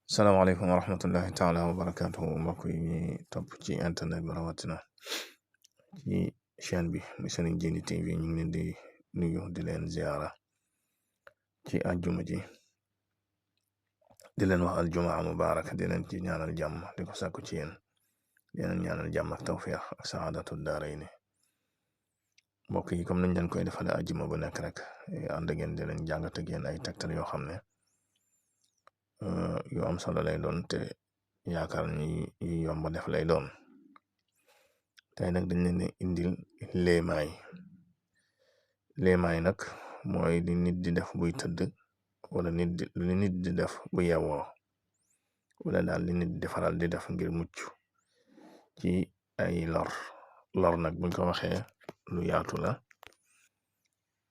salaamaaleykum wa rahmatullahi taala wa barakaatuhu mbokk yi ñuy topp ci internet bi rawatina ci chaîne bi muy Serigne Djily TV ñu ngi leen di nuyu di leen ziara ci àjjuma ji di leen wax aljumaa mubarak di leen ci ñaanal jàmm di ko sàkku ci yéen di leen ñaanal jàmm ak tawfiq ak saadatu daarayni mbokk yi comme nañ leen koy defale àjjuma bu nekk rek ànd ngeen di leen jàngat ak yéen ay tegtal yoo xam ne yu am solo lay doon te yaakaar ni yomb def lay doon tey nag dañ leen indil léemaay nag mooy li nit di def buy tëdd wala li nit di def bu yewoo wala daal li nit di faral di def ngir mucc ci ay lor nag buñ ko waxee lu yaatu la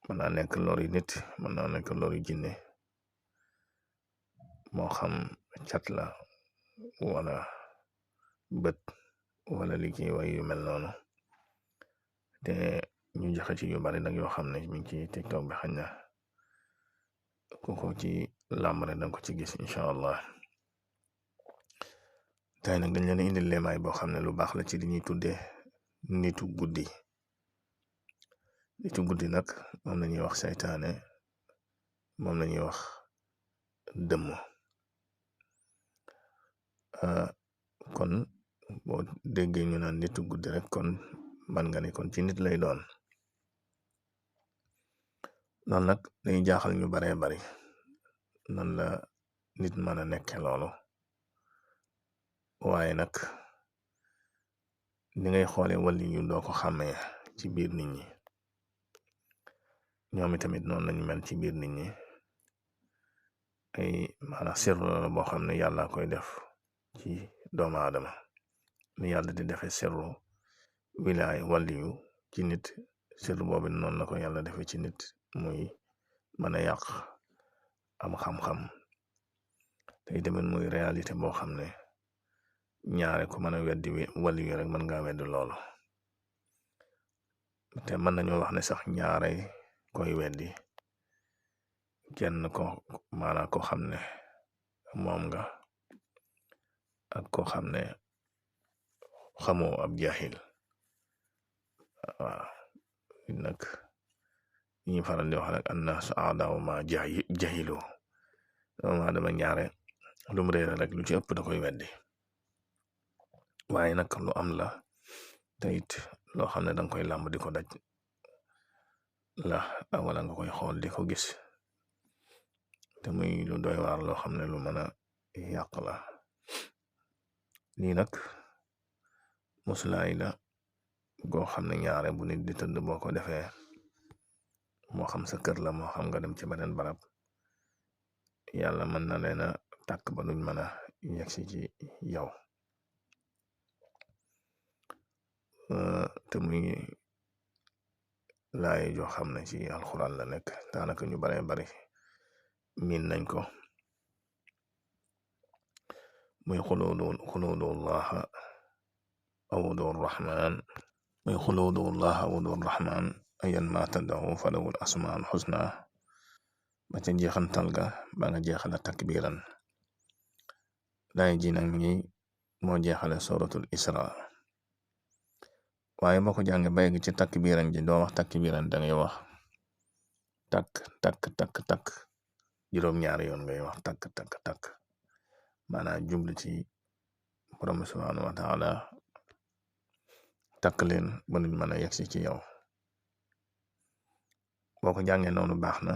mën naa nekk lor yi nit mën naa nekk lor yi jinne moo xam cat la wala bët wala liggéey way yu mel noonu te ñu joxe ci yu bari nag yoo xam ne mi ngi ci TikTok bi xañ na ko ci làmbare danga ko ci gis incha allah tey nag dañ leen indil leemaay boo xam ne lu baax la ci li ñuy tuddee nitu guddi nag moom lañuy wax saytaane moom lañuy wax dëmm kon boo déggee ñu naan nitu guddi rek kon man nga ne kon ci nit lay doon loolu nag day jaaxal ñu baree bari nan la nit mën a nekke loolu waaye nag ni ngay xoole wali yu doo ko xàmmee ci biir nit ñi ñoom itamit noonu lañu mel ci biir nit ñi ay maanaam sirru la boo xam ne yàlla koy def ci doomu aadama ni yàlla di defee sirru wilaay waliyu ci nit sirru boobu noonu la ko yàlla defee ci nit muy mën a yàq am xam-xam te itamit muy réalité boo xam ne ñaare ko mën a weddi waliyu rek mën ngaa weddi loolu te mën nañoo wax ne sax ñaare koy weddi kenn ko maanaam ko xam ne moom nga ak ko xam ne xamoo ab jaahil waaw nag ñu faral di wax rek annaasu a'daa'u maa jahilu doomu aadama ñaare lu mu réere rek lu ci ëpp da koy weddi waaye nag lu am la te it loo xam ne danga koy làmb di ko daj la wala nga koy xool di ko gis te muy lu doy waar loo xam ne lu mën a yàq la lii nag muslaay la goo xam ne ñaare bu nit di tëdd boo ko defee moo xam sa kër la moo xam nga dem ci beneen barab yàlla mën na leen a tàkk ba duñ mën a yegsi ci yow te muy laay joo xam ne ci alxuraan la nekk daanaka ñu baree bari miin nañ ko muy xuluudullaha awudu rahman muy xuluudullaha awudu rahman ayan ma tad'u falahul asmaul husna ba ca jeexantal ga ba nga jeexale takbiran laay ji nag mi moo jeexale suratul isra waaye boo ko jànge ba yegg ci takbiran ji doo wax takbiran dangay wax takk juróom-ñaari yoon ngay wax takk maanaam jublu ci borom subhanahu wa taala takk leen ba nuñ mën a yegsi ci yow boo ko jàngee noonu baax na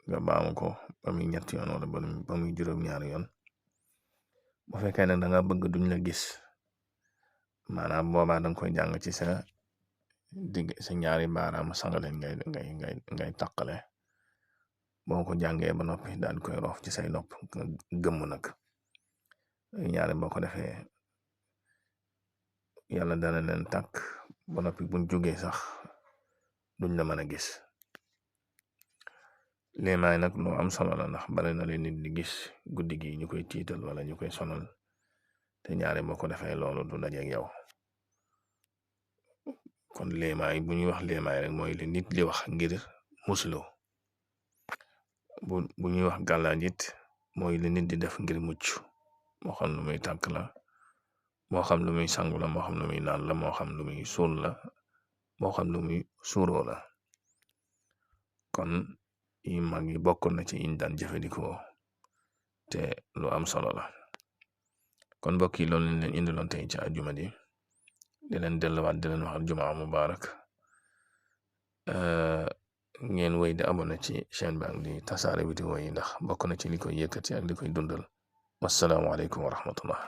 nga baamu ko ba muy ñetti yoon wala ba muy juróom-ñaari yoon bu fekkee nag da nga bëgg duñ la gis maanaam boobaa danga koy jàng ci sa ñaari baaraam sangaleen ngay taqale boo ko jàngee ba noppi daal koy roof ci say nopp nga gëmm nag ñaari boo ko defee yàlla dana leen tàkk ba noppi buñ jógee sax duñ la mën a gis léemaay nag lu am solo la ndax bari na leen nit di gis guddi gi ñu koy tiital wala ñu koy sonal te ñaari boo ko defee loolu du dajeeg yow kon léemaay bu ñuy wax léemaay rek mooy li nit li wax ngir muslo bu ñuy wax gàllaaj it mooy li nit di def ngir mucc moo xam lu muy tàkk la moo xam lu muy sangu la moo xam lu muy naan la moo xam lu muy suul la moo xam lu muy suuroo la kon yi mag yi bokkoon na ci yiñ daan jëfandikoo te lu am solo la kon mbokk yi loolu lañ leen indiloon tey ci àjjuma ji di leen delluwaat di leen wax jumaa mubarak ngeen wéy di abonné ci chaîne bi ak di tasaare vidéo yi ndax bokk na ci li koy yëkkati ak li koy dundal wassalaamu aleykum wa rahmatullah